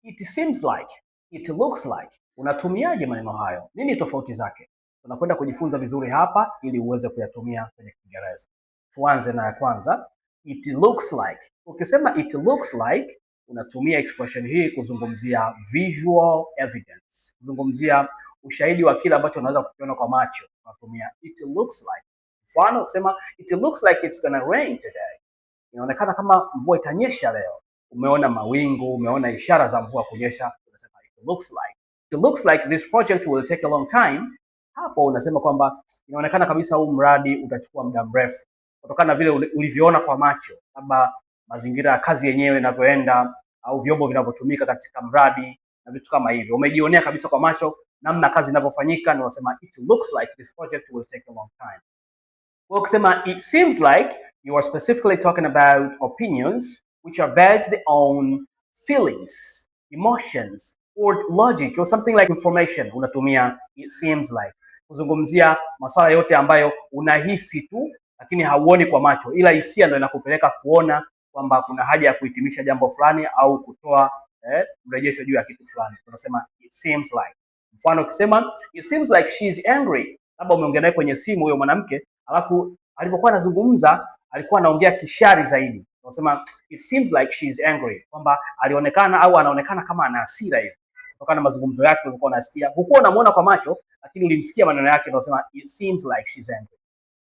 It seems like, it looks like. Unatumiaje maneno hayo? Nini tofauti zake? Tunakwenda kujifunza vizuri hapa ili uweze kuyatumia kwenye Kiingereza. Tuanze na ya kwanza, it looks like. Ukisema it looks like, unatumia expression hii kuzungumzia visual evidence, kuzungumzia ushahidi wa kile ambacho unaweza kukiona kwa macho. Unatumia it looks like. Mfano, ukisema it looks like it's gonna rain today, inaonekana kama mvua itanyesha leo. Umeona mawingu, umeona ishara za mvua kunyesha, unasema it looks like. It looks like this project will take a long time. Hapo unasema kwamba inaonekana kabisa huu mradi utachukua muda mrefu kutokana na vile ulivyoona kwa macho, labda mazingira ya kazi yenyewe inavyoenda au vyombo vinavyotumika katika mradi na vitu kama hivyo. Umejionea kabisa kwa macho namna kazi inavyofanyika, na unasema it looks like this project will take a long time. Kwa ukisema it seems like, you are specifically talking about opinions which are based on feelings, emotions or logic or something like information. Unatumia it seems like kuzungumzia masuala yote ambayo unahisi tu lakini hauoni kwa macho, ila hisia ndio inakupeleka kuona kwamba kuna haja ya kuhitimisha jambo fulani au kutoa mrejesho juu ya kitu fulani. Tunasema it seems like. Mfano, ukisema it seems like she is angry, labda umeongea naye kwenye simu huyo mwanamke, alafu alivyokuwa anazungumza alikuwa anaongea kishari zaidi. Unasema it seems like she is angry, kwamba alionekana au anaonekana kama ana hasira hivi kutokana na mazungumzo yake ulikuwa unasikia. Hukuwa unamuona kwa macho, lakini ulimsikia maneno yake, ndio unasema it seems like she's angry.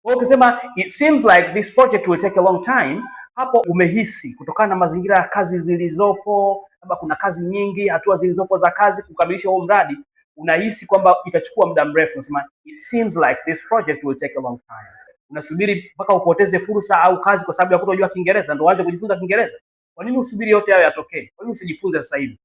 Kwa hiyo ukisema it seems like this project will take a long time, hapo umehisi kutokana na mazingira ya kazi zilizopo, labda kuna kazi nyingi, hatua zilizopo za kazi kukamilisha huo mradi, unahisi kwamba itachukua muda mrefu. Unasema it seems like this project will take a long time. Unasubiri mpaka upoteze fursa au kazi kwa sababu ya kutojua Kiingereza ndio uanze kujifunza Kiingereza? Kwa nini usubiri yote hayo yatokee? Kwa nini usijifunze sasa hivi?